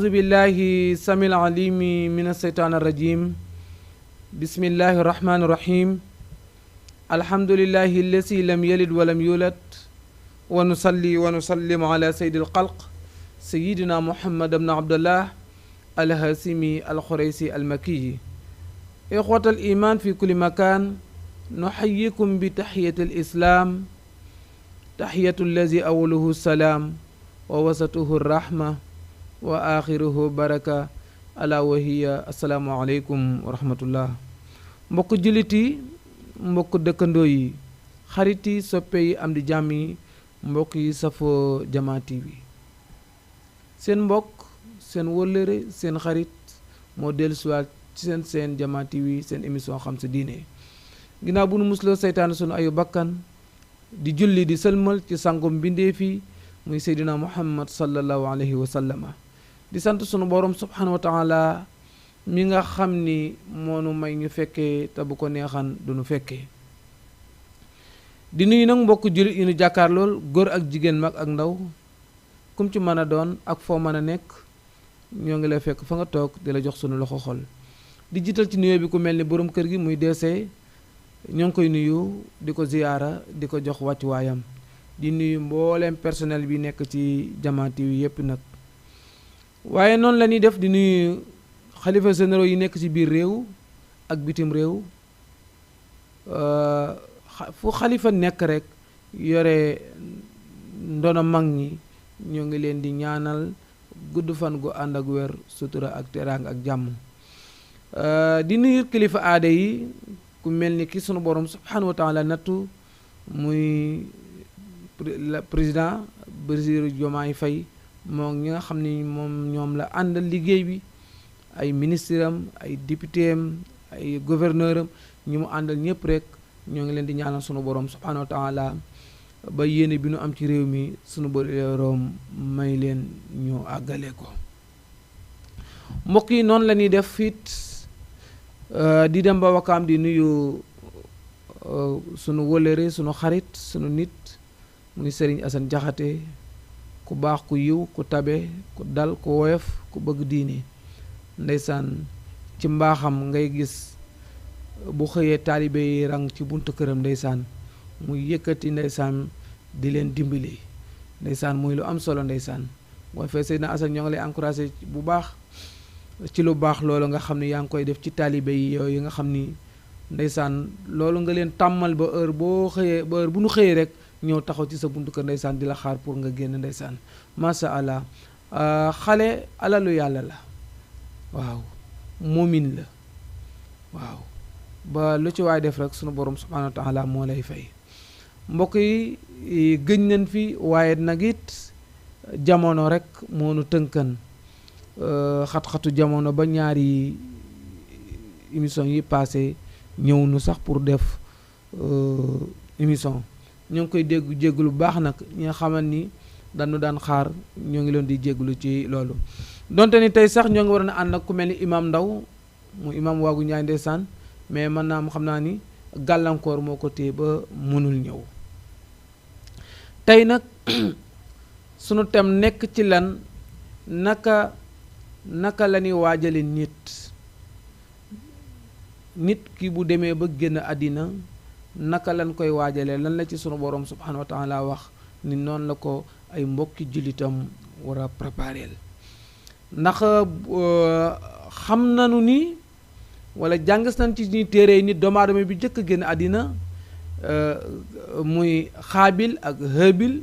أعوذ بالله السميع العليم من الشيطان الرجيم بسم الله الرحمن الرحيم الحمد لله الذي لم يلد ولم يولد ونصلي ونسلم على سيد الخلق سيدنا محمد بن عبد الله الهاشمي الخريسي المكي إخوة الإيمان في كل مكان نحييكم بتحية الإسلام تحية الذي أوله السلام ووسطه الرحمة وآخره بركة ألا وهي السلام عليكم ورحمة الله mbokk jullit yi mbokk dëkkandoo yi xarit yi soppe yi am di jàmm yi mbokk yi safoo Jama TV seen mbokk seen wëllëre seen xarit moo dellusiwaat ci seen Jama TV seen émission xam sa diine ginnaaw bu nu musloo seytaane sunu ayu bakkan di julli di sëlmal ci sangum mbindeef yi muy seydina muhammad sallallahu alayhi wa sallama di sant sunu borom subhanahu wa taala mi nga xam ni moonu may ñu fekkee te bu ko neexan du ñu fekkee di nuyu nag mbokk jullit yi ñu jàkkaar lool góor ak jigéen mag ak ndaw kum ci mën a doon ak foo mën a nekk ñoo ngi lay fekk fa nga toog di la jox sunu loxo xol di jiital ci nuyoo bi ku mel ni borom kër gi muy deesee ñoo ngi koy nuyu di ko ziyaara di ko jox wàccuwaayam di nuyu mbooleem personnel bi nekk ci Jama TV yépp nag waaye noonu la ñuy def di nuyu xalifa généraux yi nekk ci biir réew ak bitim réew fu xalifa nekk rek yore ndono mag ñi ñoo ngi leen di ñaanal gudd fan gu ànd ak wér sutura ak teraanga ak jàmm di nuyu kilifa aada yi ku mel ni ki sunu borom subhanahu wa taala nattu muy président Bassirou Diomaye Faye moom ñi nga xam ni moom ñoom la àndal liggéey bi ay ministre am ay député am ay gouverneur am ñi mu àndal ñëpp rek ñoo ngi leen di ñaanal sunu borom subhanahu wa taala ba yéene bi nu am ci réew mi sunu borom may leen ñu àggale ko mbokk yi noonu la ñuy def fit di dem ba Wakaam di nuyu sunu wëlëre sunu xarit sunu nit muy Serigne Assane Jaxate ku baax ku yiw ku tabe ku dal ku woyof ku bëgg diine ndeysaan ci mbaaxam ngay gis bu xëyee taalibe yi rang ci buntu këram ndeysaan muy yëkkati ndeysaan di leen dimbali ndeysaan muy lu am solo ndeysaan boo fee Seydina Assane ñoo ngi lay encouragé bu baax ci lu baax loolu nga xam ne yaa ngi koy def ci taalibe yi yooyu nga xam ni ndeysaan loolu nga leen tàmmal ba heure boo xëyee ba heure bu nu xëyee rek ñëw taxaw ci sa buntu kër ndeysaan di la xaar pour nga génn ndeysaan masha Allah xale alalu yàlla la waaw moomin la waaw ba lu ci waay def rek sunu borom subhanahu wa taala moo lay fay mbokk yi gëj nañ fi waaye nag it jamono rek moo nu tënkan xat-xatu jamono ba ñaari émission yi passé ñëw nu sax pour def émission ñoo ngi koy jégg lu baax nag ñi nga xamal ni dañu daan xaar ñoo ngi leen di jégglu ci loolu donte ni tey sax ñoo ngi waroon a ànd ak ku mel ni imam Ndaw mu imam waagu Njaay ndeysaan mais man naa xam naa ni gàllankoor moo ko téye ba mënul ñëw tey nag sunu tem nekk ci lan naka la ñuy waajale nit ki bu demee ba génn àddina naka lañ koy waajalee lan la ci sunu borom subhanahu wa taala wax ni noonu la ko ay mbokki jullitam war a préparer ndax xam nanu ni wala jàngas nañ ci ni téere nit doomu aadama bi jëkk génn àddina muy Xaabil ak Haabil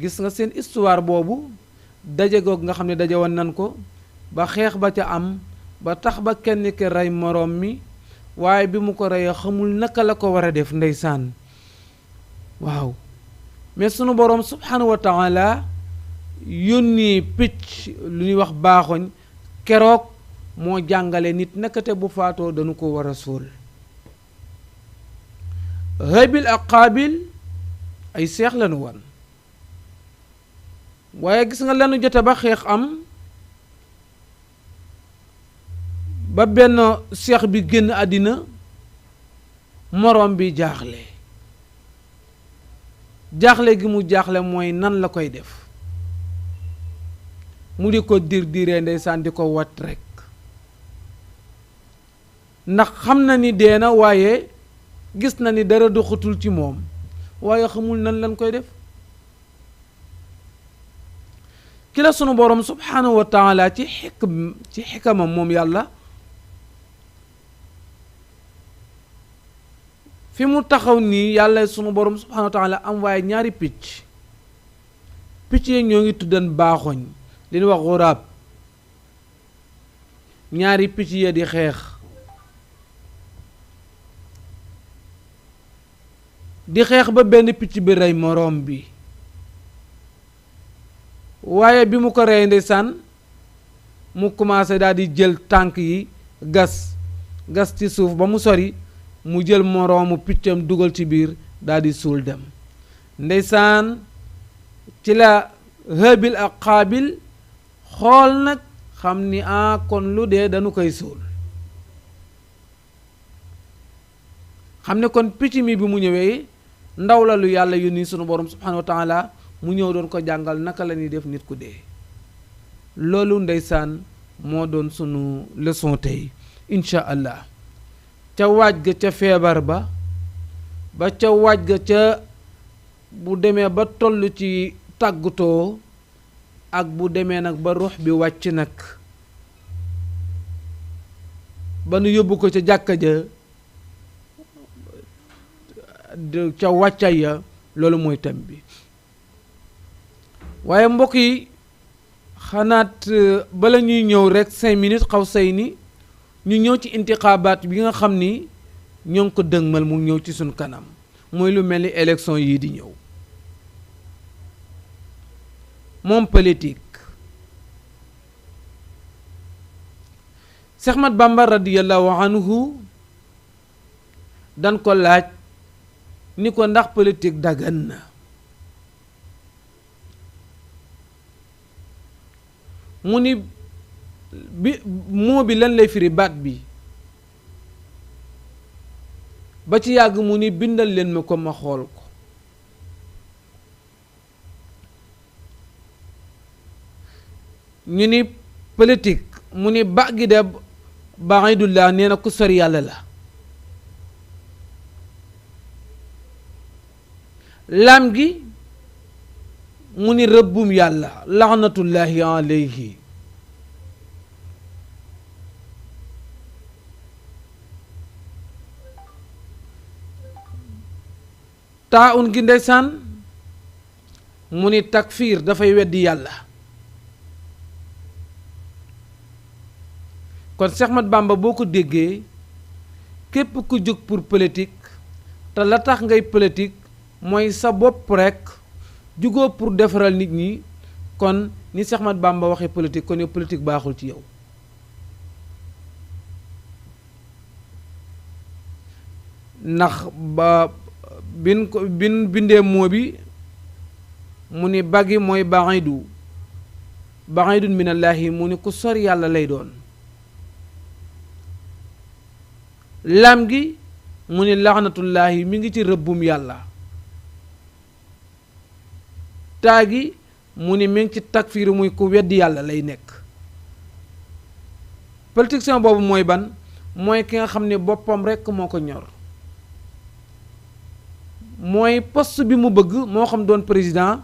gis nga seen histoire boobu daje goog nga xam ne daje woon nan ko ba xeex ba ca am ba tax ba kenn ki rey moroom mi waaye bi mu ko reyee xamul naka la ko war a def ndeysaan waaw mais sunu boroom subhanahu wa taala yónni picc lu ñuy wax baaxoñ keroog moo jàngale nit nekkate bu faatoo dañu ko war a suul Haabil ak Qaabil ay seex lañu woon waaye gis nga lanu jote ba xeex am ba benn seex bi génn àddina moroom bi jaaxle gi mu jaaxle mooy nan la koy def mu di ko diree ndeysaan di ko wat rek ndax xam na ni dee na waaye gis na ni dara doxatul ci moom waaye xamul nan lan koy def. ki la sunu borom subhanahu wa taala ci xikamam moom yàlla fi mu taxaw nii yàlla sunu borom subhanahu wa taala am waaye ñaari picc yi ñoo ngi tuddan baaxoñ li ñu wax xuraab ñaari picc ya di xeex ba benn picc bi rey moroom bi waaye bi mu ko rey ndeysaan mu commencé daal di jël tànk yi gas ci suuf ba mu sori mu jël moroomu piccam dugal ci biir daal di suul dem ndeysaan ci la Haabil ak Qaabil xool nag xam ni kon lu dee dañu koy suul xam ne kon picc mi bi mu ñëwee ndaw la lu yàlla yónni sunu borom subhanahu wa taala mu ñëw doon ko jàngal naka la ñuy def nit ku dee loolu ndeysaan moo doon sunu leçon tey incha allah ca waaj ga ca feebar ba ca waaj ga ca bu demee ba toll ci tàggutoo ak bu demee nag ba ruux bi wàcc nag ba nu yóbbu ko ca jàkka ja ca wàccay ya loolu mooy thème bi waaye mbokk yi xanaat bala ñuy ñëw rek 5 minutes xaw say ni ñu ñëw ci intiqaabaat bi nga xam ni ñoo ngi ko dëgmal mu ñëw ci suñ kanam mooy lu mel ni élection yii di ñëw moom politique Seex Ahmad Bamba radiyallahu anhu dan ko laaj ni ko ndax politique dagan na mu ni moo bi lan lay firi baat bi ba ci yàgg mu ni bindal leen ma ko ma xool ko ñu ni politique mu ni ba gi de baidullah nee na ku sori yàlla la laam gi mu ni rëbbum yàlla laxnatullahi alayhi taa un gi ndeysaan mu ni takfiir dafay weddi yàlla kon Seex Ahmad Bamba boo ko déggee képp ku jóg pour politique te la tax ngay politique mooy sa bopp rekk jugoo pour defaral nit ñi kon ni Seex Ahmad Bamba waxee politique kon yow politique baaxul ci yow ndax ba bin bindee moo bi mu ni bagi mooy baidun minallaahi mu ni ku sori yàlla lay doon lam gi mu ni laxnatullaahi mi ngi ci rëbbum yàlla taa gi mu ni mi ngi ci takfiir muy ku weddi yàlla lay nekk politicien boobu mooy ban mooy ki nga xam ne boppam rekk moo ko ñor mooy poste bi mu bëgg moo xam doon président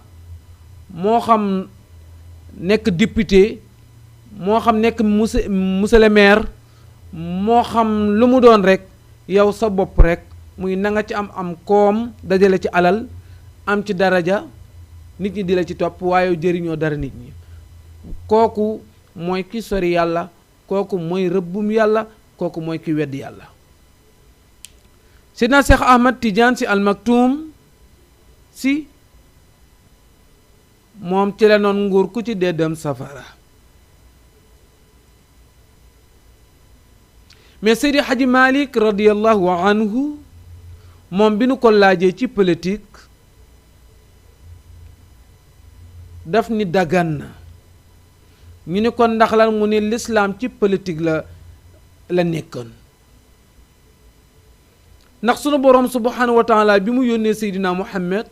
moo xam nekk député moo xam nekk monsieur le maire moo xam lu mu doon rekk yow sa bopp rekk muy na nga ci am koom dajale ci alal am ci daraja nit ñi di la ci topp waaye jëriñoo dara nit ñi kooku mooy ki sori yàlla kooku mooy rëbbum yàlla kooku mooy ki wedd yàlla Seydina Cheikh Ahmad Tidiane Sy Al Maktoum Sy moom ci la noon nguur ku ci dee dem safara mais Seydi Hadji Malick radiyallahu anhu moom bi nu ko laajee ci politique daf ni dagan na ñu ni ko ndax lan mu ni lislaam ci politique la nekkoon ndax sunu boroom subhanahu wa taala bi mu yónnee Seydina Muhammad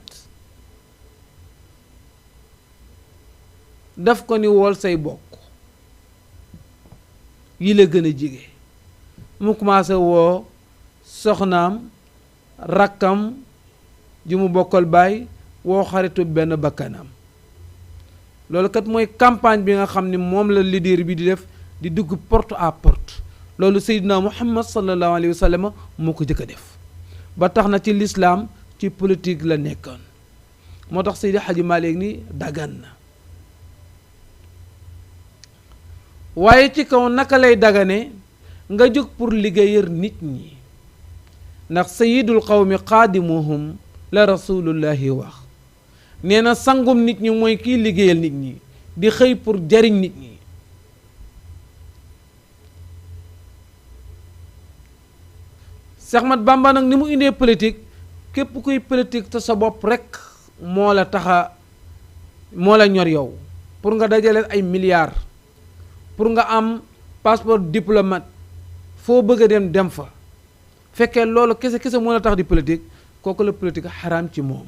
daf ko ni wool say bokk yi la gën a jege mu commencé woo soxnaam rakkam ji mu bokkal baay woo xaritu benn bakkanam loolu kat mooy campagne bi nga xam ni moom la leader bi di def di dugg porte à porte loolu Seydina Muhammad sallallahu alayhi wa sallam moo ko jëkk a def ba tax na ci lislaam ci politique la nekkoon moo tax Seydi Hadji Malick ni dagan na waaye ci kaw naka lay dagane nga jóg pour liggéeyal nit ñi ndax sayidul qawmi qaadimuhum la rasulullahi wax nee na sangum nit ñi mooy kiy liggéeyal nit ñi di xëy pour jariñ nit ñi Seex Ahmad Bamba nag ni mu indee politique képp kuy politique te sa bopp rekk moo la ñor yow pour nga dajale ay milliards pour nga am passeport diplomate foo bëgg a dem fa fekkee loolu kese moo la tax di politique kooku la politique xaraam ci moom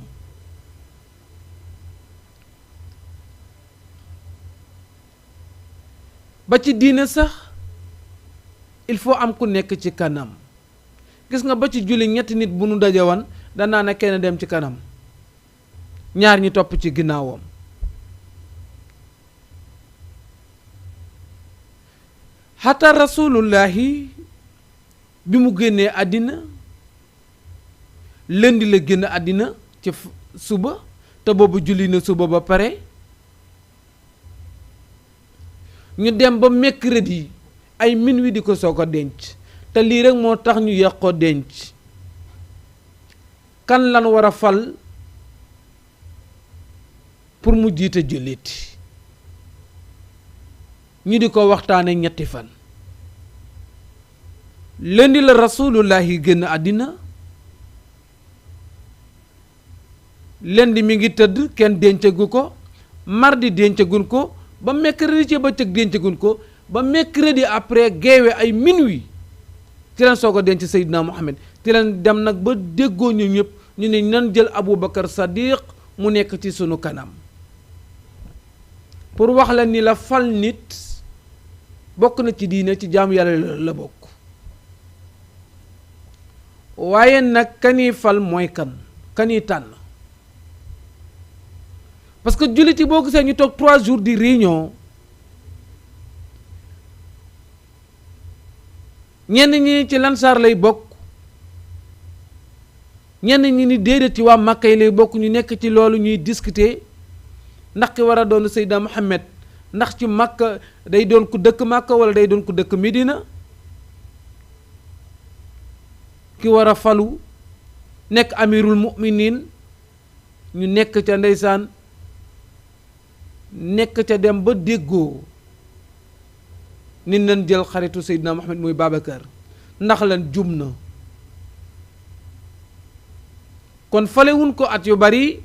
ba ci diine sax il faut am ku nekk ci kanam gis nga ba ci julli ñetti nit bu nu daje woon danaa ne kenn dem ci kanam ñaar ñi topp ci ginnaawam xataa rasulullahi bi mu génnee àddina lundi la génn àddina ci suba te boobu julli na suba ba pare ñu dem ba mercredi ay minuit di ko soo ko denc te lii rek moo tax ñu yàq ko denc kan lan war a fal pour mu jiite jullit ñu di ko waxtaane ñetti fan lundi la rasulullahi génn àddina lundi mi ngi tëdd kenn dencagu ko mardi dencagun ko ba mercredi ci ba cëg dencagun ko ba mercredi après geewe ay minuit ci leen soog a denc Seydina Muhammad ci leen dem nag ba déggoo ñu ñëpp ñu ne nan jël Aboubacar Sadiq mu nekk ci sunu kanam pour wax la ni la fal nit bokk na ci diine ci jaamu yàlla la bokk waaye nag kani fal mooy kani tànn parce que jullit yi boo gisee ñu toog 3 jours di réunion ñenn ñi ci lansaar lay bokk ñenn ñi ni déedéet ci waa Màkka yi lay bokk ñu nekk ci loolu ñuy discuter ndax ki war a doon Seydina Muhammad ndax ci Màkka day doon ku dëkk Màkka wala day doon ku dëkk Medina ki war a falu nekk amirul mu'minin ñu nekk ca ndeysaan nekk ca dem ba déggoo ni nañ jël xaritu Seydina Muhammad muy Babacar ndax lan jum na kon falewuñ ko at yu bari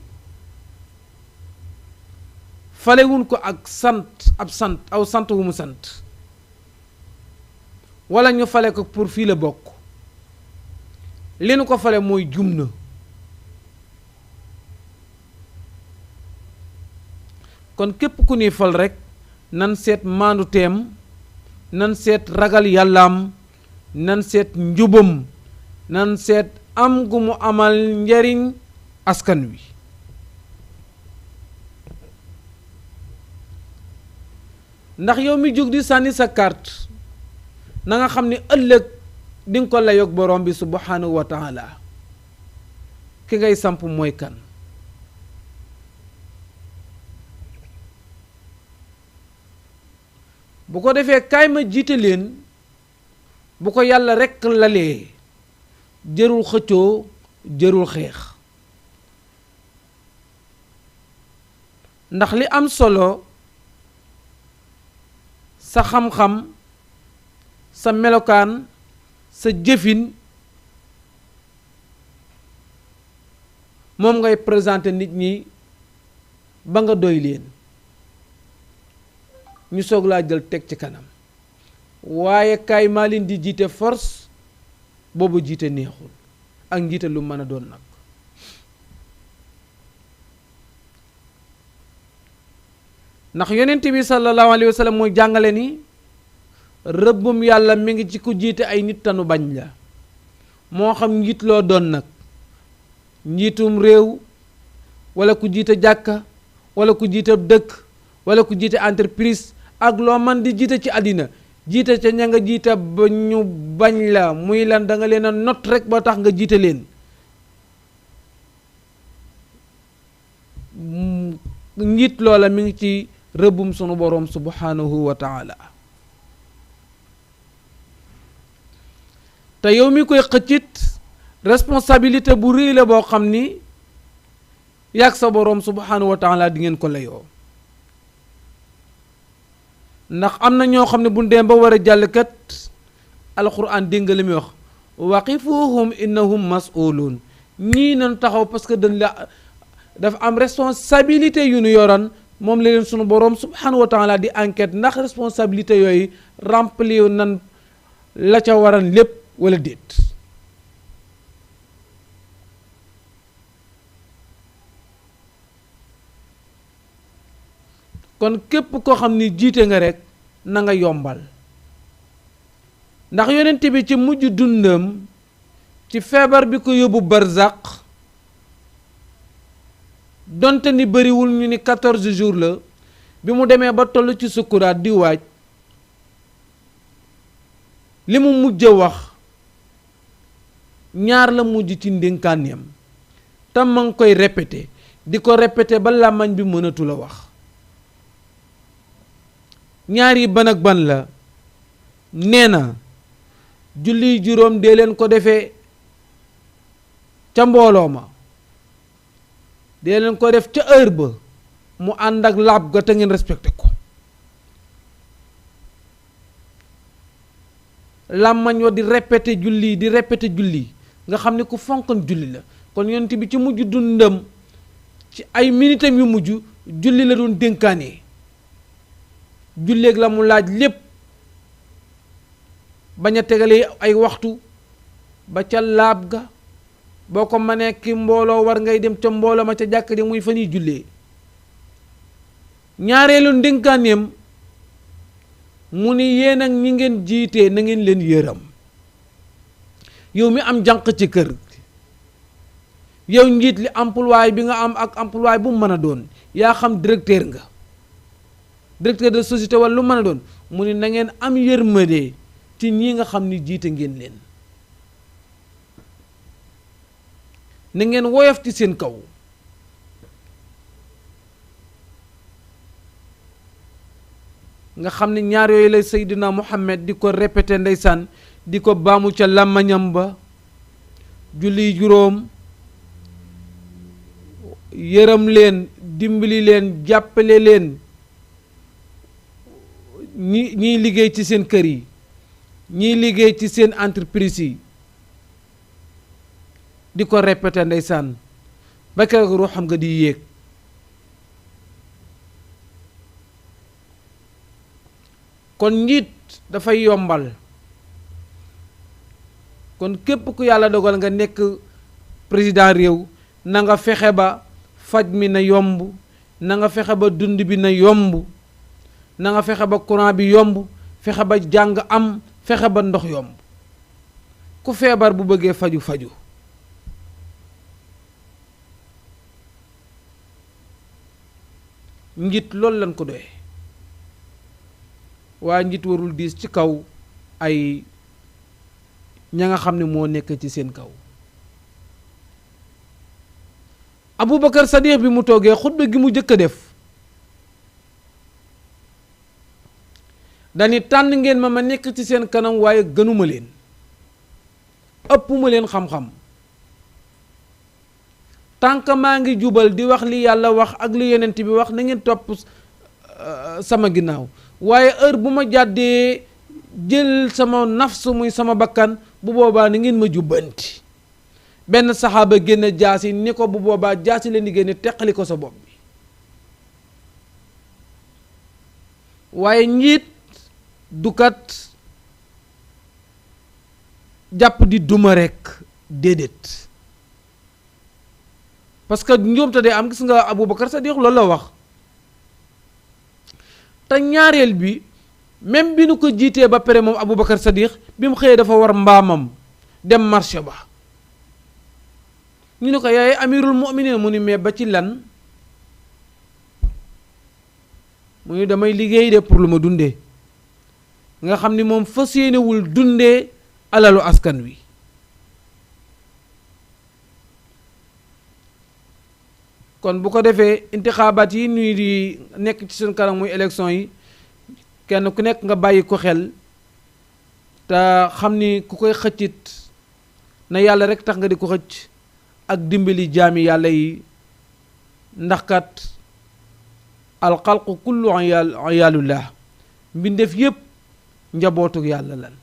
falewuñ ko ak aw sant wu mu sant wala ñu fale ko pour fii la bokk li nu ko fale mooy jum na kon képp ku ñuy fal rekk nan seet maandu teem nan seet ragal yàllaam nan seet njubam nan seet am gu mu amal njariñ askan wi ndax yow mi jóg di sànni sa carte na nga xam ni ëllëg di nga ko layoog borom bi subhanahu wa taala ki ngay samp mooy kan bu ko defee kaay ma jiite leen bu ko yàlla rekk lalee jërul xëccoo jërul xeex ndax li am solo sa xam-xam sa melokaan sa jëfin moom ngay présenter nit ñi ba nga doy leen ñu soog laa jël teg ci kanam waaye kaay maa leen di jiite force boobu jiite neexul ak njiite lu mën a doon nag ndax yonent bi sallallahu alayhi wa sallam mooy jàngale ni rëbbum yàlla mi ngi ci ku jiite ay nit tanu bañ la moo xam njiit loo doon nag njiitum réew wala ku jiite jàkka wala ku jiite dëkk wala ku jiite entreprise ak loo man di jiite ci àddina jiite ca ña nga jiite ba ñu bañ la muy lan da nga leen a not rek ba tax nga jiite leen njiit loola mi ngi ci rëbbum sunu boroom subhanahu wa taala te yow mi koy xëccit responsabilité bu rëy la boo xam ni yàgg sa boroom subhanahu wa taala di ngeen ko layoo ndax am na ñoo xam ne bu ñu dem ba war a jàll kat alquran dégg nga li muy wax waqifuhum innahum mas'ulun ñii nañ taxaw parce que dafa am responsabilité yu nu yoroon moom la leen sunu boroom subhanahu wa taala di enquête ndax responsabilité yooyu remplir nan la ca waran lépp wala déet kon képp koo xam ni jiite nga rek na nga yombal ndax yonent bi ci mujj dundam ci feebar bi ko yóbbu barzaq donte ni bëriwul ñu ni 14 jours la bi mu demee ba toll ci sukkuraat di waaj li mu mujj wax ñaar la mujj ci ndénkaaneem tam ma ngi koy répété di ko répété ba làmmañ bi mënatu la wax ñaar yi ban ak ban la nee na julli juróom dee leen ko defee ca mbooloo ma dee leen ko def ca heure ba mu ànd ak laab ga te ngeen respecté ko làmmañ wa di répété julli nga xam ne ku fonkoon julli la kon yonent bi ci mujj dundam ci ay minitam yu mujj julli la doon dénkaane julleeg la mu laaj lépp bañ a tegale ay waxtu ba ca laab ga boo ko mënee ki mbooloo war ngay dem ca mbooloo ma ca jàkk di muy fa ñuy jullee ñaareelu ndénkaaneem mu ni yéen ak ñi ngeen jiitee na ngeen leen yërëm yow mi am jànq ci kër yow njiit li employé bi nga am ak employé bu mu mën a doon yaa xam directeur nga directeur de société wala lu mën a doon mu ni na ngeen am yërmande ci ñi nga xam ni jiite ngeen leen na ngeen woyof ci seen kaw nga xam ne ñaar yooyu lay Seydina Muhammad di ko répété ndeysaan di ko baamu ca làmmañam ba julli juróom yërëm leen dimbali leen jàppale leen ñiy liggéey ci seen kër yi ñiy liggéey ci seen entreprise yi di ko répété ndeysaan ba keroog ruuxam nga di yéeg kon njiit dafay yombal kon képp ku yàlla dogal nga nekk président réew na nga fexe ba faj mi na yomb na nga fexe ba dund bi na yomb na nga fexe ba courant bi yomb fexe ba jàng am fexe ba ndox yomb ku feebar bu bëggee faju njiit loolu lañ ko doyee waa njiit warul diis ci kaw ay ña nga xam ne moo nekk ci seen kaw Aboubacar Sadiq bi mu toogee xutba gi mu jëkk a def dani tànn ngeen ma nekk ci seen kanam waaye gënuma leen ëppuma leen xam-xam tànk maa ngi jubal di wax li yàlla wax ak li yonent bi wax na ngeen topp sama ginnaaw waaye heure bu ma jàddee jël sama nafs muy sama bakkan bu boobaa na ngeen ma jubbanti benn saxaaba génn jaasi ni ko bu boobaa jaasi leen di génne teqali ko sa bopp bi waaye njiit dukat jàpp di duma rekk déedéet parce que njuumte day am gis nga Aboubacar Sadiq loolu la wax te ñaareel bi même bi nu ko jiitee ba pare moom Aboubacar Sadiq bi mu xëyee dafa war mbaamam dem marché ba ñu ne ko yaay amirul mu'minin mu ni mais ba ci lan mu ni damay liggéey de pour lu ma dundee nga xam ni moom fas yéenewul dundee alalu askan wi kon bu ko defee intixaabaat yi nuy di nekk ci suñu kanam muy élection yi kenn ku nekk nga bàyyi ko xel te xam ni ku koy xëccit na yàlla rek tax nga di ko xëcc ak dimbali jaami yàlla yi ndax kat alxalqu kullu ayaalullah mbindeef yépp njabootu yàlla lan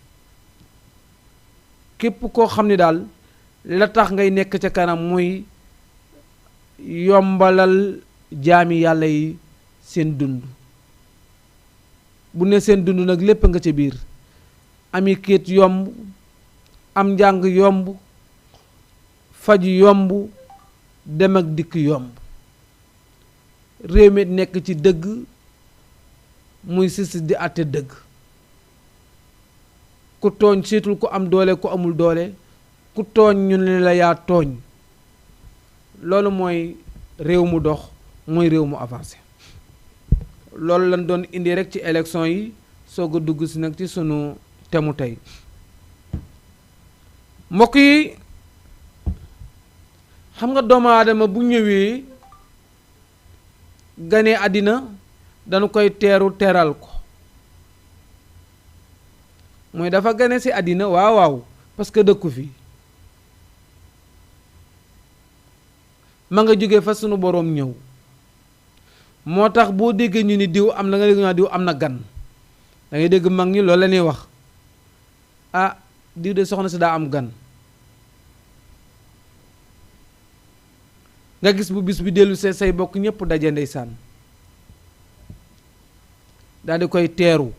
képp koo xam ni daal la tax ngay nekk ca kanam muy yombalal jaami yàlla yi seen dund bu ne seen dund nag lépp nga ca biir ami kéet yomb am njàng yomb faj yomb dem ak dikk yomb réew mi nekk ci dëgg muy sis di àtte dëgg ku tooñ seetul ku am doole ku amul doole ku tooñ ñu ne la yaa tooñ loolu mooy réew mu dox mooy réew mu avancé loolu lañ doon indi rek ci élection yi soog a dugg si nag ci sunu temu tey mbokk yi xam nga doomu aadama bu ñëwee ganee àddina dañu koy teeru teral ko mooy dafa gane si àddina waaw waaw parce que dëkku fi ma nga jóge fa sunu boroom ñëw moo tax boo déggee ñu ni diw am na nga dégg naa diw am na gan da ngay dégg mag ñi loolu la ñuy wax ah diw de soxna si daa am gan nga gis bu bis bi dellu see say bokk ñépp daje ndeysaan daal di koy teeru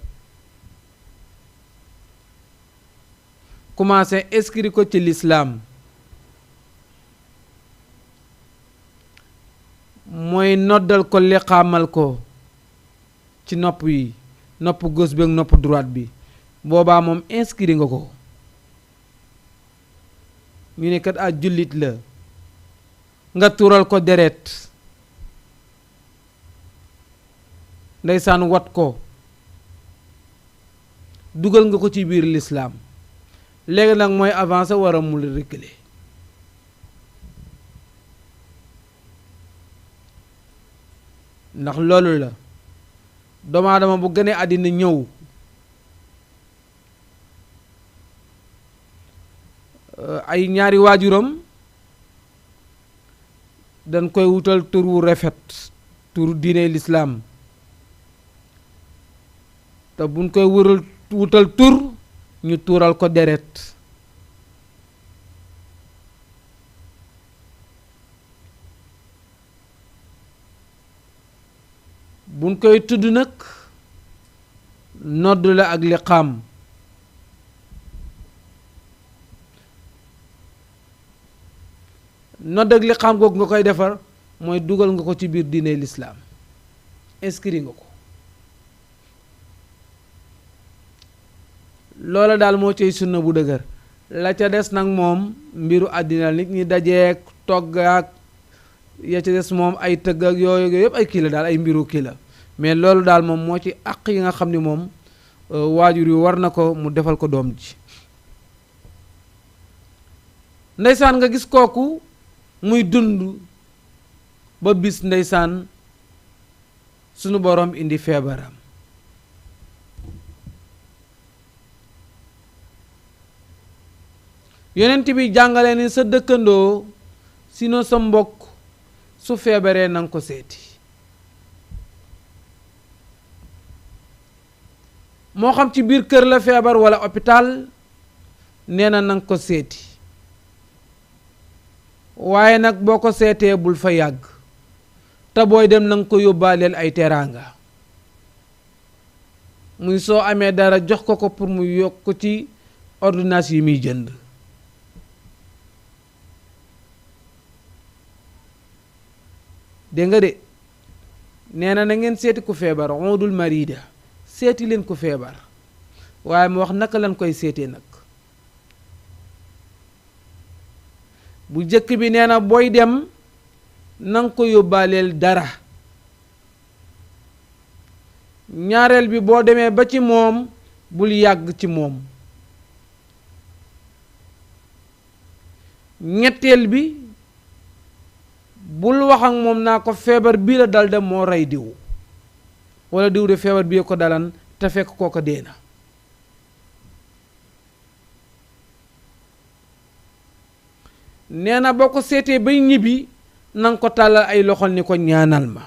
commencé inscrire ko ci l'islam mooy noddal ko liqaamal ko ci nopp yi nopp gauche bi ak nopp droite bi boobaa moom inscrire nga ko ñu ne kat jullit la nga tuural ko deret ndeysaan wat ko dugal nga ko ci biir lislaam léegi nag mooy avancer war a mul reculer ndax loolu la doomu aadama bu gënee àddina ñëw ay ñaari waajuram dañ koy wutal tur wu rafet tur diine lislaam te buñ koy wutal tur ñu tuural ko deret buñ koy tudd nag nodd la ak liqaam nodd ak liqaam googu nga koy defar mooy dugal nga ko ci biir diine lislaam inscrit nga ko loola daal moo cay sunna bu dëgër la ca des nag moom mbiru àddina nit ñi dajeek togg ak ya ca des moom ay tëgg ak yooyu yëpp ay kii la daal ay mbiru kii la mais loolu daal moom moo ci àq yi nga xam ni moom waajur yi war na ko mu defal ko doom ji ndeysaan nga gis kooku muy dund ba bis ndeysaan sunu borom indi feebaram yonent bi jàngale ni sa dëkkandoo sinon sa mbokk su feebaree nanga ko seeti moo xam ci biir kër la feebar walla hôpital nee na nanga ko seeti waaye nag boo ko seetee bul fa yàgg te booy dem nanga ko yóbbaaleel ay teraanga muy soo amee dara jox ko ko pour mu yokk ci ordonnance yi muy jënd dégg nga de nee na ngeen seeti ku feebar udul marida seeti leen ku feebar waaye mu wax naka lañ koy seetee nag bu jëkk bi nee na booy dem nanga ko yóbbaaleel dara ñaareel bi boo demee ba ci moom bul yàgg ci moom ñetteel bi bul wax ak moom naa ko feebar bii la dal dem moo rey diw wala diw de feebar bii ko dalan te fekk kooko dee na nee na boo ko seetee bay ñibbi nanga ko tàllal ay loxol ni ko ñaanal ma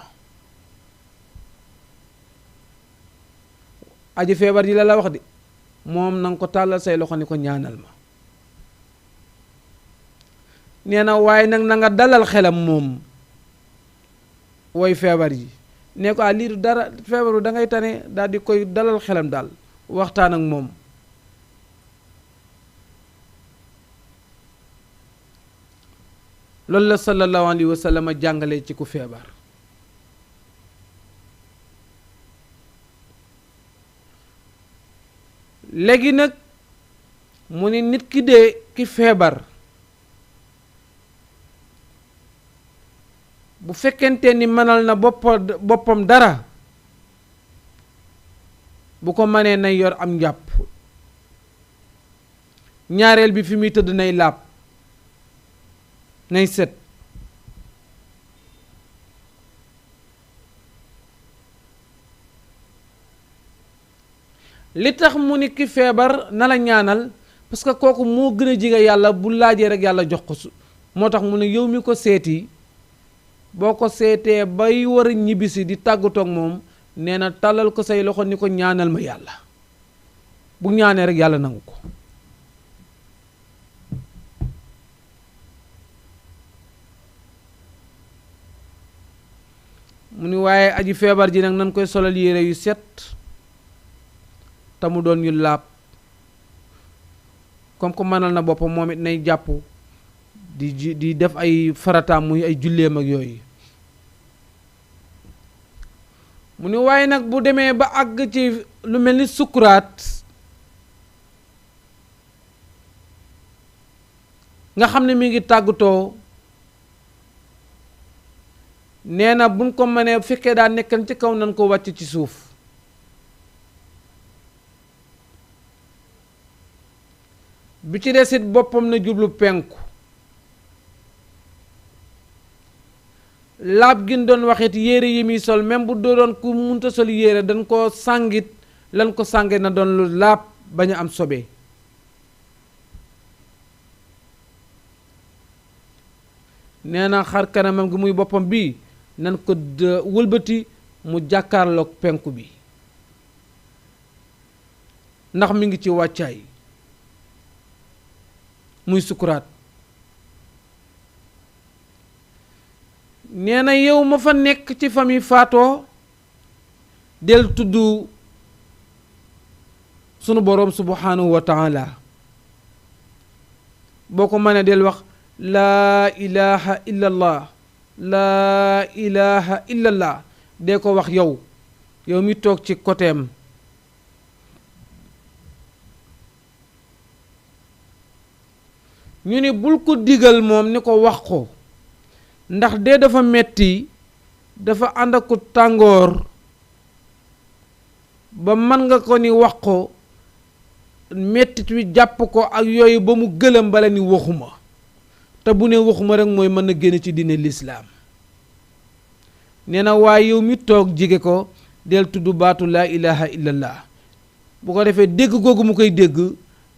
aji feebar ji la wax de moom nanga ko tàllal say loxo ni ko ñaanal ma nee na waaye nag na nga dalal xelam moom woy feebar yi ne ko lii du dara feebaru da ngay tane daal di koy dalal xelam daal waxtaan ak moom loolu la sallallahu alayhi wa sallam jàngale ci ku feebar léegi nag mu ni nit ki dee ki feebar bu fekkente ni mënal na boppam dara bu ko mënee nay yor am njàpp ñaareel bi fi muy tëdd nay laab nay set li tax mu ni ki feebar na la ñaanal parce que kooku moo gën a jige yàlla bu laajee rek yàlla jox ko moo tax mu ne yow mi ko seeti boo ko seetee bay war a ñibbisi di tàggatoo ak moom nee na tàllal ko say loxo ni ko ñaanal ma yàlla bu ñaanee rek yàlla nangu ko mu ni waaye aji feebar ji nag nan koy solal yére yu set te mu doon yu laab comme que mënal na boppam moom it nay jàpp di def ay farataam muy ay julleem ak yooyu mu ni waaye nag bu demee ba àgg ci lu mel ni sukuraat nga xam ne mi ngi tàggatoo nee na buñ ko mënee fekkee daa nekkan ci kaw nan ko wàcc ci suuf bi ci desit boppam na jublu penku laab gi doon waxit yére yi muy sol même bu doon ku munta sol yére dañ ko sàngit lan ko sànge na doon lu laab bañ a am sobe nee na xar kanamam gi muy boppam bi nan ko wëlbati mu jàkkaarloog penku bi ndax mi ngi ci wàccaay muy sukuraat nee na yow ma fa nekk ci famille faatoo del tudd sunu boroom subhanahu wa taala boo ko mënee del wax laa ilaha illallah laa ilaha illallah dee ko wax yow mi toog ci côtéem ñu ni bul ko digal moom ni ko wax ko ndax dee dafa metti dafa ànd ak tàngoor ba mën nga ko ni wax ko mettit wi jàpp ko ak yooyu ba mu gëlëm bala ni waxuma te bu ne waxuma rek mooy mën na génn ci diine lislaam nee na waaye yow mi toog jige ko del tudd baatu laa ilaha illallah bu ko defee dégg googu mu koy dégg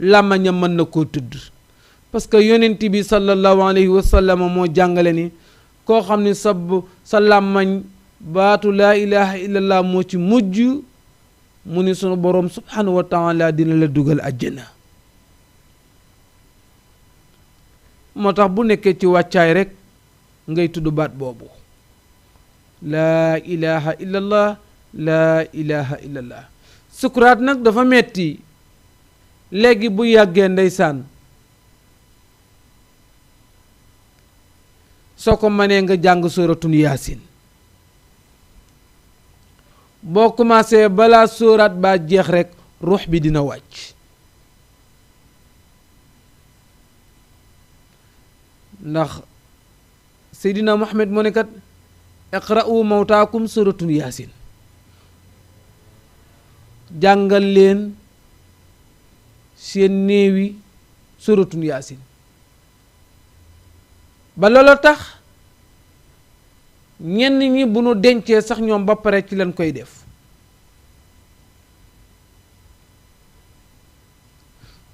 làmmañam mën na koo tudd parce que yonent bi sallallahu alayhi wa sallam moo jàngale ni koo xam ne sa làmmañ baatu laa ilaha illallah moo ci mujj mu ni sunu boroom subhanahu wa taala dina la dugal àjjana moo tax bu nekkee ci wàccaay rek ngay tudd baat boobu laa ilaha illallah laa ilaha illallah sukuraat nag dafa metti léegi bu yàggee ndeysaan soo ko mënee nga jàng suratul yaasin boo commencé balaa sóoraat baa jeex rekk ruux bi dina wàcc. ndax Seydina Muhammad moo ne kat iqra'u mawtaakum suratun yaasin, jàngal leen seen néewi suratun yaasin. ba loolu tax ñenn ñi bu nu dencee sax ñoom ba pare ci leen koy def.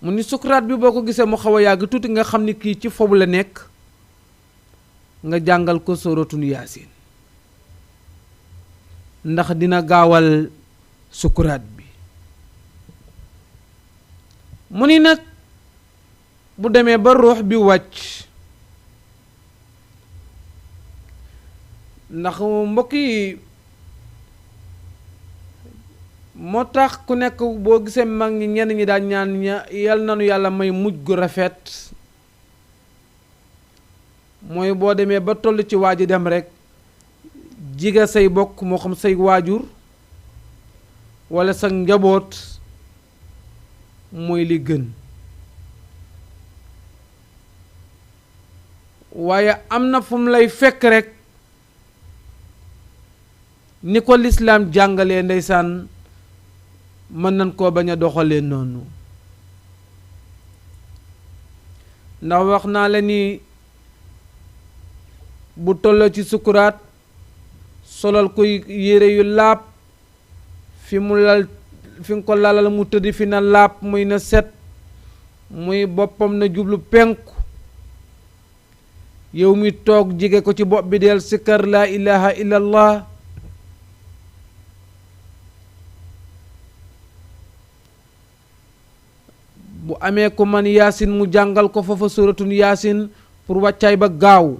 mu ni sukuraat bi boo ko gisee mu xaw a yàgg tuuti nga xam ni kii ci fobu la nekk, nga jàngal ko suratun yaasin ndax dina gaawal sukuraat bi. mu ni nag bu demee ba ruux bi wàcc, ndax mbokk yi moo tax ku nekk boo gisee mag ñi ñenn ñi daan ñaan yal nanu yàlla may mujj gu rafet, mooy boo demee ba toll ci waa ji dem rekk jiga say bokk, moo xam say waajur walla sa njaboot, mooy li gën. waaye am na fu mu lay fekk rekk ni ko lislaam jàngalee ndeysaan mën nañ koo bañ a doxalee noonu. ndax wax naa la ni bu tolloo ci sukuraat solal koy yére yu laab, fi mu lal fi nga ko lalal mu tëdd fi na laab, muy na set, muy boppam na jublu penku, yow mi toog jige ko ci bopp bi del sikkar laa ilaha illallah. bu amee ko man yaasin mu jàngal ko foofa suratun yaasin pour wàccaay ba gaaw,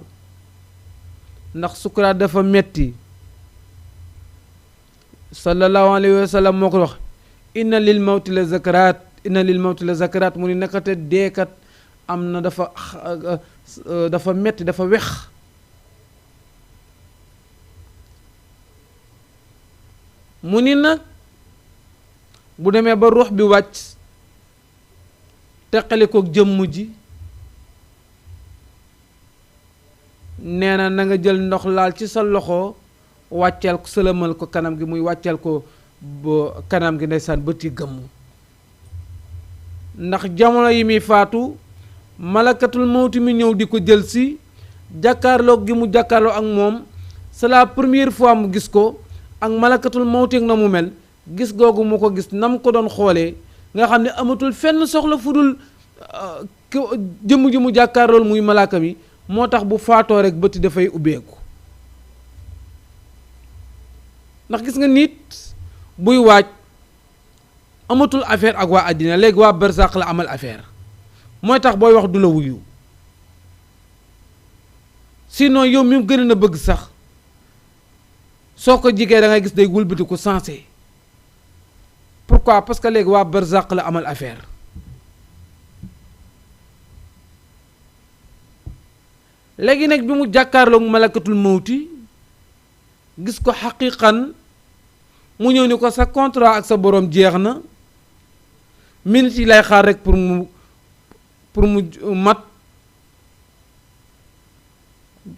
ndax sukuraat dafa metti. sallallahu alayhi wa sallam moo ko wax inna lil mawti la zakaraat, inna lil mawti la zakaraat. mu ni nakate deekat am na dafa metti, dafa wex. mu ni nag bu demee ba ruux bi wàcc teqali ko jëmm ji, nee na nga jël ndox laal ci sa loxo wàcceel ko, sëlëmal ko kanam gi, muy wàcceel ko ba kanam gi ndeysaan bët yi gëmm. ndax jamono yi muy faatu malakatul mawti mi ñëw di ko jël si, jàkkaarloog gi mu jàkkaarloo ak moom, c'est la première fois mu gis ko ak malakatul mawti ak na mu mel, gis googu mu ko gis nam ko doon xoolee nga xam ne amatul fenn soxla fu dul jëmm ji mu jàkkaarlool muy malaaka mi, moo tax bu faatoo rek bëti dafay ubbeeku. ndax gis nga nit buy waaj amatul affaire ak waa àddina, léegi waa barzaq la amal affaire, mooy tax booy wax du la wuyu. sinon yow mi gën a bëgg sax soo ko jigee da ngay gis day wëlbati ko sensé. pourquoi? parce que léegi waa barzaq la amal affaire. léegi nag bi mu jàkkaarloog malakatul mawti gis ko xaqiqan, mu ñëw ni ko sa contrat ak sa boroom jeex na, minute yi lay xaar rek pour mu mat.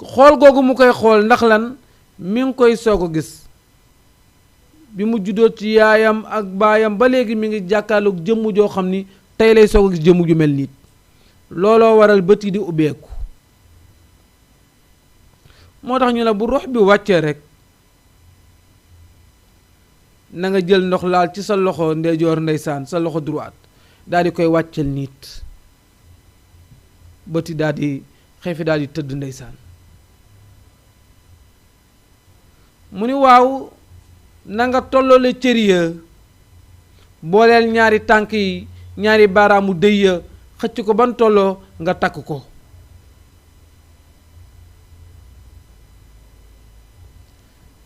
xool googu mu koy xool ndax lan, mi ngi koy soog a gis bi mu juddoo ci yaayam ak baayam ba léegi mi ngi jàkkaarloog jëmm joo xam ni tey lay soog a gis jëmm ju mel nit. looloo waral bët yi di ubbeeku. moo tax ñu ne bu ruux bi wàccee rek na nga jël ndox laal ci sa loxo ndeyjoor ndeysaan, sa loxo droite, daal di koy wàccel nit, bëti daal di xeefi daal di tëdd ndeysaan. mu ni waaw na nga tolloole cër ya, booleel ñaari tànk yi, ñaari baaraamu dëy ya, xëcc ko ban tolloo nga takk ko.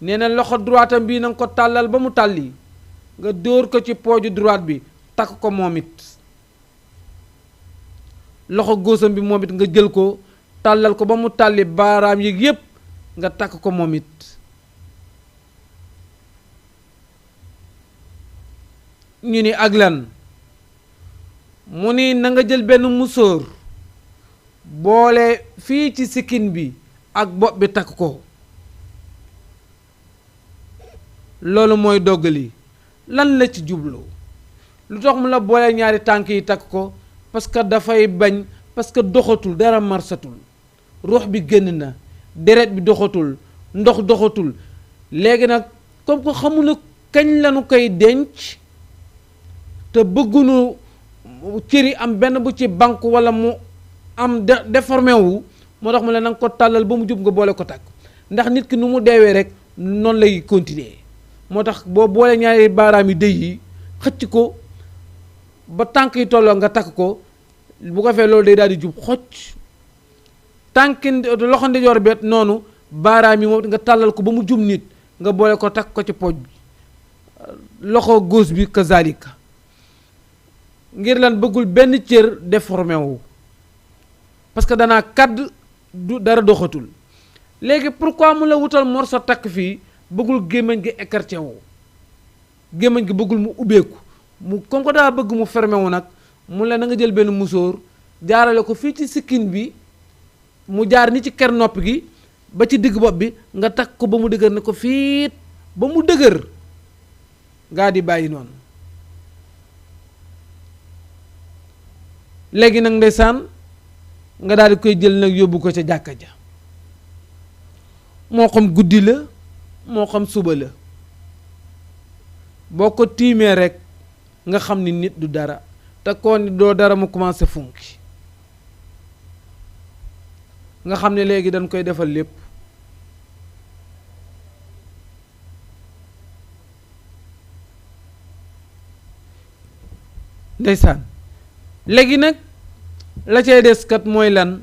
nee na loxo droite am bii na nga ko tàllal ba mu tàlli, nga dóor ko ci pooju droite bi, takk ko moom it. loxo góosam bi moom it nga jël ko tàllal ko ba mu tàlli, baaraam yi yépp nga takk ko moom it. ñu ni ak lan mu ni na nga jël benn musóor boole fii ci sikkin bi ak bopp bi takk ko loolu mooy doggali lan la ci jublu lu tax mu la boole ñaari tànk yi takk ko parce que dafay bañ parce que doxatul dara marsatul ruux bi génn na deret bi doxatul ndox doxatul léegi nag comme que xamuñu kañ lañu koy denc te bëggunu cëri am benn bu ci banque wala mu am déformé wu moo tax mu la na nga ko tàllal ba mu jub nga boole ko takk ndax nit ki nu mu deewee rek noonu lay continuer moo tax boo boole ñaari baaraam yi dëy yi xëcc ko ba tànk yi tolloo nga takk ko bu ko fee loolu day daal di jub xocc tànki loxo ndijoor bet noonu baaraam yi moom nga tàllal ko ba mu jub nit nga boole ko takk ko ci pooj bi loxo gauche bi kazalika ngir lan bëggul benn cër déformé wu parce que danaa kadd du dara doxatul léegi pourquoi mu la wutal morso takk fii bëggul gémmiñ gi écarté wu gémmiñ gi bëggul mu ubbeeku mu comme que daa bëgg mu fermé wu nag mu la na nga jël benn musóor jaarale ko fii ci sikkin bi mu jaar ni ci ker nopp gi ba ci digg bopp bi nga takk ko ba mu dëgër ne ko fiit ba mu dëgër ngaa di bàyyi noonu léegi nag ndeysaan nga daal di koy jël nag yóbbu ko ca jàkka ja moo xam guddi la moo xam suba la boo ko tiimee rek nga xam ni nit du dara te koo ni doo dara mu commencé funki nga xam ne léegi dañ koy defal lépp ndeysaan léegi nag la cay des kat mooy lan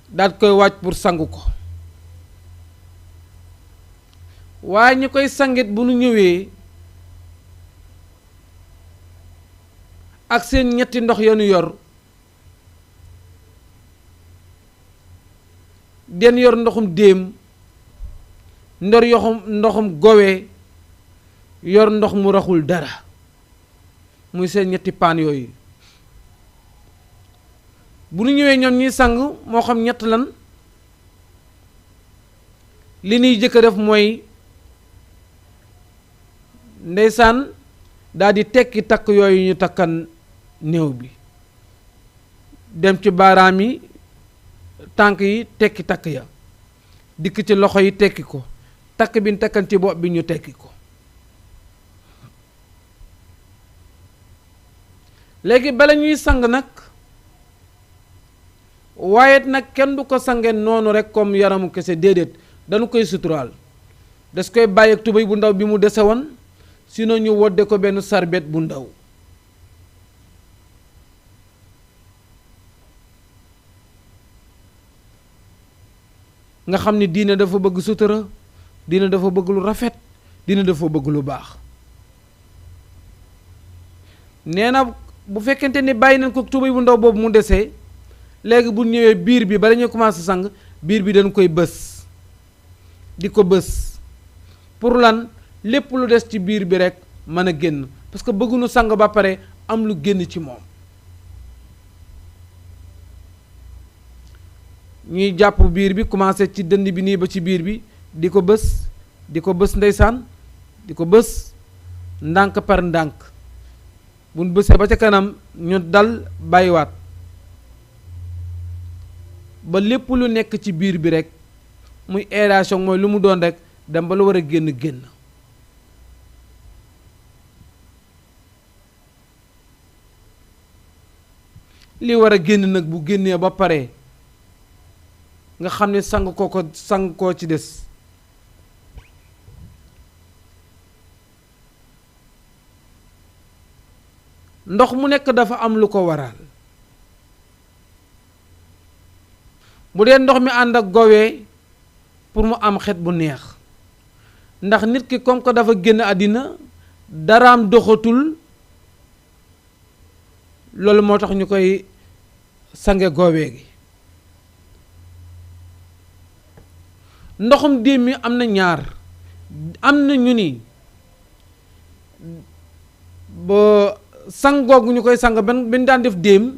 daat koy wàcc pour sangu ko waaye ñu koy sangit bu nu ñëwee ak seen ñetti ndox yanu yor den yor ndoxum déem ndoxum gowe yor ndox mu raxul dara muy seen ñetti paan yooyu bu nu ñëwee ñoom ñuy sang moo xam ñett lan li ñuy jëkk a def mooy ndeysaan daal di tekki takk yooyu ñu takkan néew bi dem ci baaraam yi tànk yi tekki takk ya dikk ci loxo yi tekki ko takk bi ñu takkan ci bopp bi ñu tekki ko léegi bala ñuy sang nag waaye nag kenn du ko sange noonu rek comme yaramu kese déedéet dañu koy suturaal das koy bàyyi ak tubéy bu ndaw bi mu dese woon sinon ñu wodde ko benn sarbet bu ndaw nga xam ni diine dafa bëgg sutura diine dafa bëgg lu rafet diine dafa bëgg lu baax nee na bu fekkente ni bàyyi nañ ko tubéy bu ndaw boobu mu desee léegi bu ñëwee biir bi bala ñuy commencé sang biir bi dañ koy bës di ko bës pour lan lépp lu des ci biir bi rek mën a génn parce que bëgguñu sang ba pare am lu génn ci moom ñuy jàpp biir bi commencé ci dënd bi nii ba ci biir bi di ko bës ndeysaan di ko bës ndànk par ndànk buñ bësee ba ca kanam ñu dal bàyyiwaat ba lépp lu nekk ci biir bi rek muy aération mooy lu mu doon rek dem ba lu war a génn li war a génn nag bu génnee ba pare nga xam ne sang koo ci des ndox mu nekk dafa am lu ko waral bu dee ndox mi ànd ak gowee pour mu am xet bu neex ndax nit ki comme que dafa génn àddina daraam doxatul loolu moo tax ñu koy sange goowee gi ndoxum déem mi am na ñaar am na ñu ni ba sang googu ñu koy sang ben daan def déem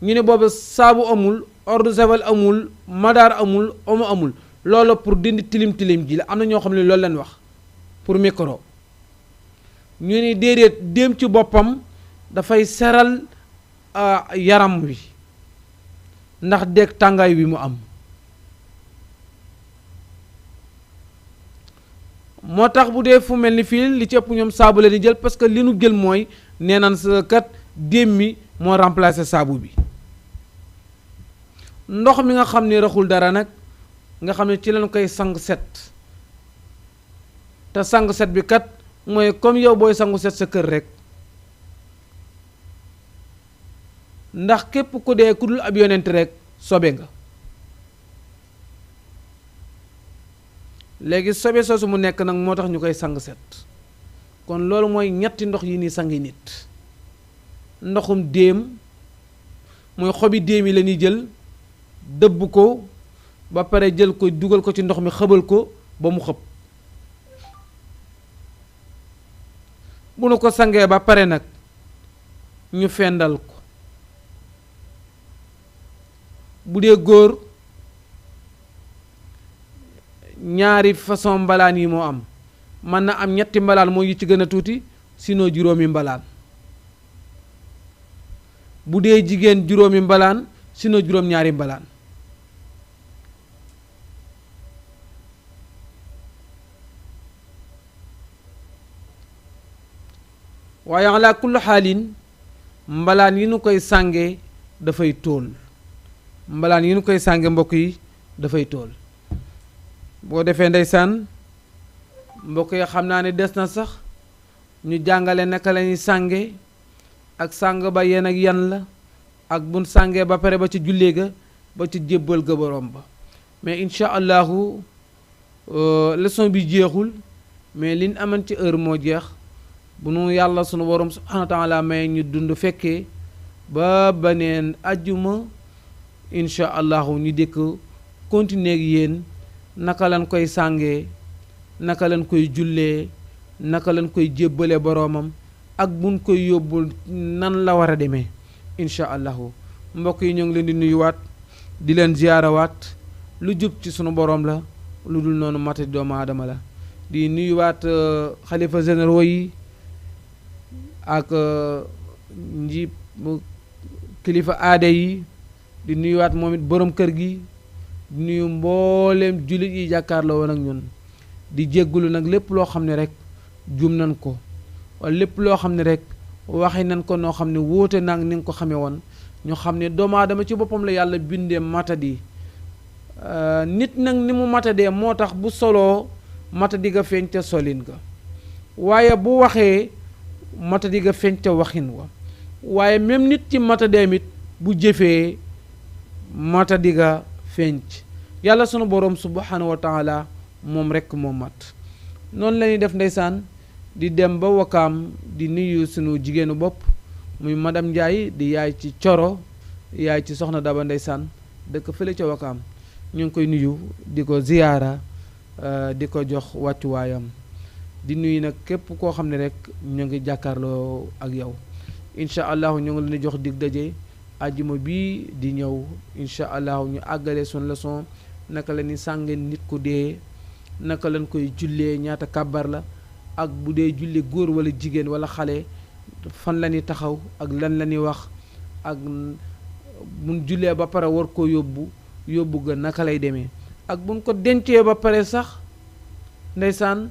ñu ne booba saabu amul eau de javel amul madaar amul omo amul loolu pour dindi tilim ji la am na ñoo xam ne loolu leen wax pour micro ñu ne déedéet déem ci boppam dafay seral yaram wi ndax dégg tàngaay wi mu am moo tax bu dee fu mel ni fii li ci ëpp ñoom saabu la di jël parce que li nu jël mooy nee naan sa kat déem mi moo remplacer saabu bi ndox mi nga xam ne raxul dara nag nga xam ne ci lañ koy sang set te sang set bi kat mooy comme yow booy sangu set sa kër rek ndax képp ku dee ku dul ab yonent rek sobe nga léegi sobe soosu mu nekk nag moo tax ñu koy sang set kon loolu mooy ñetti ndox yi ni sangi nit ndoxum déem mooy xobi déem yi la ñuy jël dëbb ko ba pare jël ko dugal ko ci ndox mi xëbal ko ba mu xëpp bu nu ko sangee ba pare nag ñu fendal ko bu dee góor ñaari façon mbalaan yi moo am mën na am ñetti mbalaan moo yi ci gën a tuuti sinon juróomi mbalaan bu dee jigéen juróomi mbalaan sinon juróom-ñaari mbalaan waaye ala kulli xaalin mbalaan yi nu koy sànge dafay tóol mbalaan yi nu koy sànge mbokk yi dafay tóol boo defee ndeysaan mbokk yi xam naa ne des na sax ñu jàngale naka la ñuy sànge ak sàng ba yéen ak yan la ak bun sàngee ba pare ba ci jullee ga ba ci jébbal ga borom ba mais incha allahu leçon bi jeexul mais liñ aman ci heure moo jeex bu nu yàlla sunu borom subhanahu wa taala may ñu dund fekkee ba beneen ajjuma incha allahu ñu dikk continuer ak yéen naka lañ koy sàngee naka lañ koy jullee naka lañ koy jébbale boroomam ak buñ koy yóbbul nan la war a demee incha allahu mbokk yi ñoo ngi leen di nuyuwaat di leen ziyaarawaat lu jub ci sunu boroom la lu dul noonu mati doomu aadama la di nuyuwaat xalifa généraux yi ak njiit kilifa aada yi di nuyuwaat moom it borom kër gi di nuyu mbooleem jullit yi jàkkaarloo woon ak ñun di jéggulu nag lépp loo xam ne rek jum nañ ko wala lépp loo xam ne rek waxi nañ ko noo xam ne wóote nag ni nga ko xamee woon ñu xam ne doomu aadama ci boppam la yàlla bindee matadi nit nag ni mu matadee moo tax bu soloo matadi ga feeñ ca solin ga waaye bu waxee matadi ga feeñ ca waxin wa waaye même nit ci matadeem it bu jëfee matadi ga feeñ yàlla sunu boroom subhanahu wa taala moom rekk moo mat noonu la ñuy def ndeysaan di dem ba wakaam di nuyu sunu jigéenu bopp muy madame Ndiaye di yaay ci Coro yaay ci soxna Daba ndeysaan dëkk fële ca wakaam ñu ngi koy nuyu di ko ziyaara di ko jox wàccuwaayam di nuyu nag képp koo xam ne rek ñu ngi jàkkaarloo ak yow incha allahu ñu ngi leen di jox dig daje ajjuma bii di ñëw incha allahu ñu àggale son leçon naka la ñuy sànge nit ku dee naka lañ koy jullee ñaata kàbbar la ak bu dee julli góor wala jigéen wala xale fan la ñuy taxaw ak lan la ñuy wax ak buñ jullee ba pare war koo yóbbu ga naka lay demee ak buñ ko dencee ba pare sax ndeysaan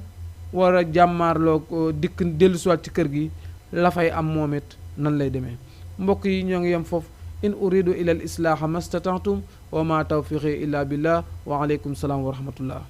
war a jàmmaarloo ko dikk dellusiwaat ci kër gi la fay am moom it nan lay demee mbokk yi ñoo ngi yem foofu in uridu ila al islaaha mastata'tum wa ma tawfiqi illa billah wa aleykum salaam wa rahmatullah